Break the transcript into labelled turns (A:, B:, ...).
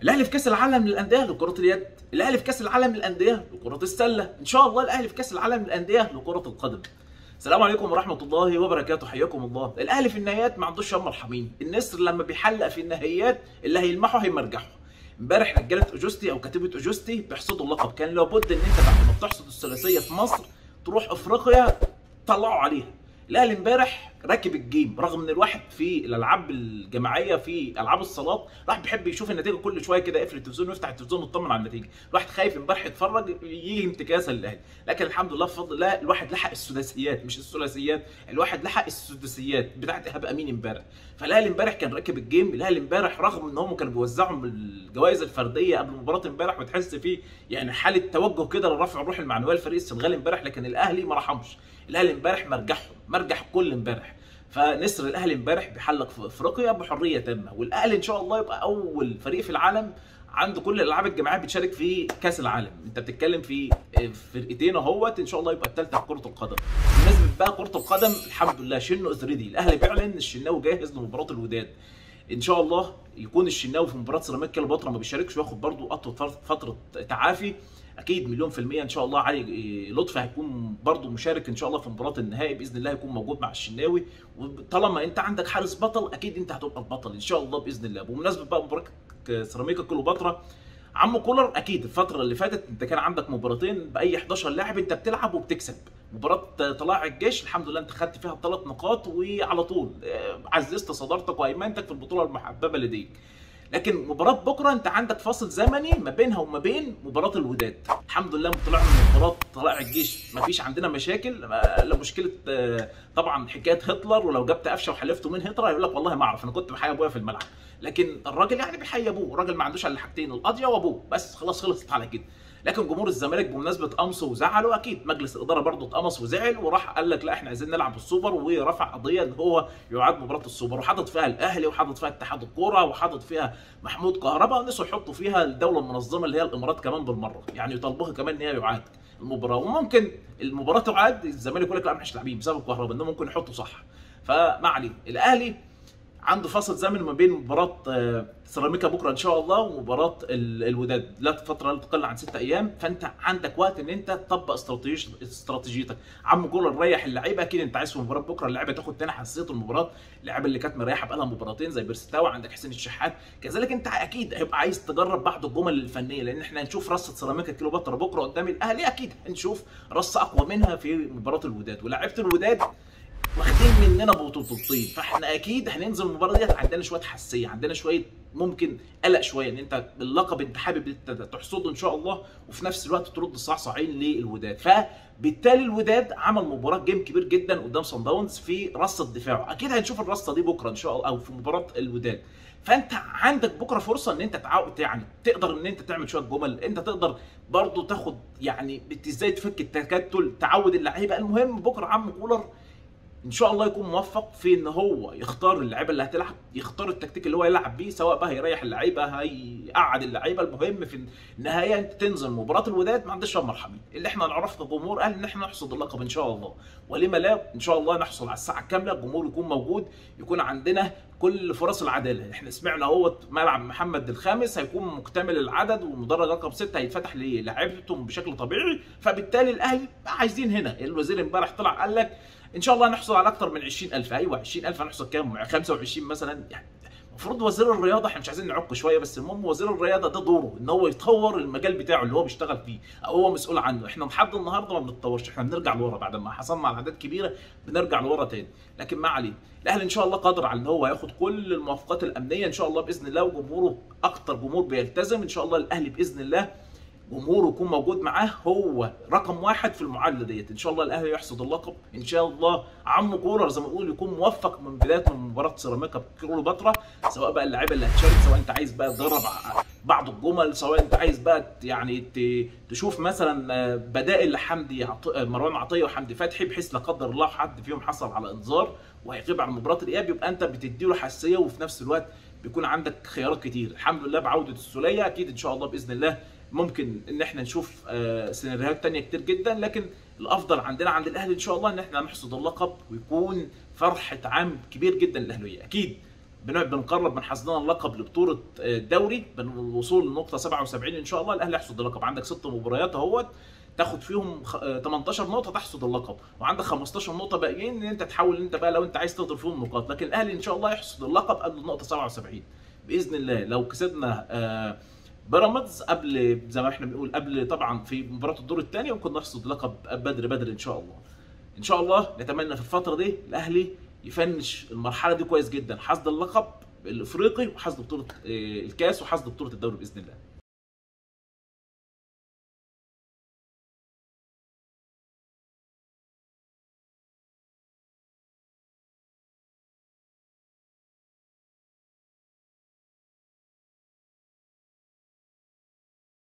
A: الاهلي في كاس العالم للاندية لكرة اليد، الاهلي في كاس العالم للاندية لكرة السلة، ان شاء الله الاهلي في كاس العالم للاندية لكرة القدم. السلام عليكم ورحمة الله وبركاته، حياكم الله. الاهلي في النهائيات ما عندوش ياما مرحمين، النسر لما بيحلق في النهائيات اللي هيلمحه هيمرجحه. امبارح رجاله اوجوستي او كتيبة اوجوستي بيحصدوا اللقب، كان لابد ان انت بعد ما بتحصد الثلاثية في مصر تروح افريقيا طلعوا عليها. الاهلي امبارح راكب ال game، رغم ان الواحد في الالعاب الجماعية في العاب الصالات راح بيحب يشوف النتيجة كل شوية كده، يقفل التلفزيون ويفتح التلفزيون ويطمن على النتيجة. الواحد خايف امبارح يتفرج يجي انتكاسه للاهلي، لكن الحمد لله بفضل الله الواحد لحق السداسيات، مش الثلاثيات، الواحد لحق السداسيات بتاعت ايهاب امين امبارح. فالاهلي امبارح كان راكب ال game. الاهلي امبارح رغم ان هم كانوا بيوزعوا الجوائز الفردية قبل مباراة امبارح وتحس فيه يعني حاله توجه كده لرفع الروح المعنوية لفريق السنغال امبارح، لكن الاهلي ما رحمش. الاهلي امبارح مرجحهم، مرجح كل امبارح. فنسر الاهلي امبارح بيحلق في افريقيا بحرية تامة، والاهلي ان شاء الله يبقى اول فريق في العالم عنده كل الالعاب الجماعية بتشارك في كاس العالم. انت بتتكلم في فرقتين اهوت، ان شاء الله يبقى الثالثة في كره القدم. بالنسبة بقى كره القدم الحمد لله شنو is ready، الاهلي بيعلن الشناوي جاهز لمباراة الوداد. ان شاء الله يكون الشناوي في مباراة سيراميكا كليوباترا ما بيشاركش وياخد برده اطول فترة تعافي. اكيد 100% ان شاء الله علي لطفي هيكون برده مشارك ان شاء الله في مباراة النهائي باذن الله، هيكون موجود مع الشناوي. وطالما انت عندك حارس بطل اكيد انت هتبقى البطل ان شاء الله باذن الله. بمناسبة بقى مباراة سيراميكا كليوباترا، عم كولر اكيد الفترة اللي فاتت انت كان عندك مباراتين باي 11 لاعب انت بتلعب وبتكسب. مباراة طلائع الجيش الحمد لله انت خدت فيها 3 نقاط وعلى طول عززت صدارتك وهيمنتك في البطولة المحببة لديك. لكن مباراة بكره انت عندك فاصل زمني ما بينها وما بين مباراة الوداد. الحمد لله طلعنا من مباراة طلائع الجيش ما فيش عندنا مشاكل، لا مشكلة طبعا حكاية هتلر، ولو جبت قفشه وحلفته من هتلر هيقول لك والله ما اعرف انا كنت بحيي ابويا في الملعب. لكن الراجل يعني بيحيي ابوه، الراجل ما عندوش الا حاجتين، القضية وابوه بس، خلاص خلصت على كده. لكن جمهور الزمالك بمناسبة قمصه وزعله، اكيد مجلس الادارة برضه اتقمص وزعل وراح قال لك لا احنا عايزين نلعب السوبر، ورفع قضية ان هو يعاد مباراة السوبر، وحاطط فيها الاهلي وحاطط فيها اتحاد الكورة وحاطط فيها محمود كهربا، ونسوا يحطوا فيها الدولة المنظمة اللي هي الامارات كمان بالمرة، يعني يطالبوها كمان ان هي يعاد المباراة. وممكن المباراة تعاد الزمالك يقول لك لا مش لاعبين بسبب كهربا، انهم ممكن يحطوا صح. فما عليه، الاهلي عنده فاصل زمن ما بين مباراة سيراميكا بكره ان شاء الله ومباراة الوداد، لا فترة لا تقل عن 6 ايام، فانت عندك وقت ان انت تطبق استراتيجيتك. عم كولر ريح اللعيبة، اكيد انت عايز في مباراة بكره اللعيبة تاخد تاني حساسية المباراة، اللعيبة اللي كانت مريحه بقالها مباراتين زي بيرستاو، عندك حسين الشحات، كذلك انت اكيد هيبقى عايز تجرب بعض الجمل الفنية، لان احنا هنشوف رصه سيراميكا كليوباترا بكره قدام الاهلي، اكيد هنشوف رصه اقوى منها في مباراة الوداد، ولاعيبه الوداد واخدين مننا بطولتين، فاحنا اكيد هننزل المباراة ديت عندنا شوية حساسية، عندنا شوية ممكن قلق شوية ان انت اللقب انت حابب تحصده ان شاء الله، وفي نفس الوقت ترد الصعصعين للوداد. فبالتالي الوداد عمل مباراة game كبير جدا قدام صن داونز في رصه دفاعه، اكيد هنشوف الرصه دي بكره ان شاء الله او في مباراة الوداد. فانت عندك بكره فرصة ان انت يعني تقدر ان انت تعمل شوية جمل، انت تقدر برضو تاخد يعني ازاي تفك التكتل، تعود اللعيبة. المهم بكره عم كولر ان شاء الله يكون موفق في ان هو يختار اللعيبة اللي هتلعب، يختار التكتيك اللي هو يلعب بيه، سواء بقى هيريح اللعيبة هيقعد اللعيبة. المهم في النهاية انت تنزل مباراة الوداد ما عندناش مرحبين، اللي احنا نعرفه كجمهور قال ان احنا نحصد اللقب ان شاء الله، ولما لا ان شاء الله نحصل على الساعة الكاملة، الجمهور يكون موجود، يكون عندنا كل فرص العدالة. احنا سمعنا اهوت ملعب محمد الخامس هيكون مكتمل العدد، ومدرج رقم 6 هيتفتح للاعيبتهم بشكل طبيعي، فبالتالي الاهلي عايزين هنا. الوزير امبارح طلع قال لك ان شاء الله هنحصل على اكتر من 20000، ايوه 20000 هنحصل كام؟ 25 مثلا يعني. المفروض وزير الرياضة، احنا مش عايزين نعق شوية، بس المهم وزير الرياضة ده دوره ان هو يطور المجال بتاعه اللي هو بيشتغل فيه او هو مسؤول عنه. احنا لحد النهارده ما بنتطورش، احنا بنرجع لورا بعد ما حصلنا على اعداد كبيرة بنرجع لورا تاني. لكن ما علينا، الاهلي ان شاء الله قادر على ان هو ياخد كل الموافقات الامنية ان شاء الله باذن الله، وجمهوره اكتر جمهور بيلتزم ان شاء الله. الاهلي باذن الله جمهوره يكون موجود معاه، هو رقم 1 في المعادلة ديت. ان شاء الله الاهلي يحصد اللقب ان شاء الله. عم كولر زي ما بقول يكون موفق من بداية من مباراة سيراميكا كليوباترا، سواء بقى اللعيبة اللي هتشارك، سواء انت عايز بقى تجرب بعض الجمل، سواء انت عايز بقى يعني تشوف مثلا بدائل لحمدي مروان عطية وحمدي فتحي، بحيث لا قدر الله حد فيهم حصل على انذار وهيغيب عن مباراة الاياب، يبقى انت بتديله حساسية وفي نفس الوقت بيكون عندك خيارات كتير. الحمد لله بعوده السوليه، اكيد ان شاء الله باذن الله ممكن ان احنا نشوف سيناريوهات تانية كتير جدا، لكن الافضل عندنا عند الاهلي ان شاء الله ان احنا نحصد اللقب ويكون فرحه عام كبير جدا للاهلاويه. اكيد بنقرب من حصدنا اللقب لبطولة الدوري بالوصول لنقطة 77 ان شاء الله الاهلي يحصد اللقب. عندك 6 مباريات اهوت تاخد فيهم 18 نقطة تحصد اللقب، وعندك 15 نقطة باقيين ان انت تحاول انت بقى لو انت عايز تقدر فيهم نقاط، لكن الاهلي ان شاء الله يحصد اللقب قبل النقطة 77 باذن الله. لو كسبنا بيراميدز قبل زي ما احنا بنقول قبل طبعا في مباراة الدور الثاني ممكن نحصد لقب بدري بدري ان شاء الله. ان شاء الله نتمنى في الفترة دي الاهلي يفنش المرحلة دي كويس جدا، حصد اللقب الافريقي وحصد بطوله الكاس وحصد بطوله الدوري باذن الله.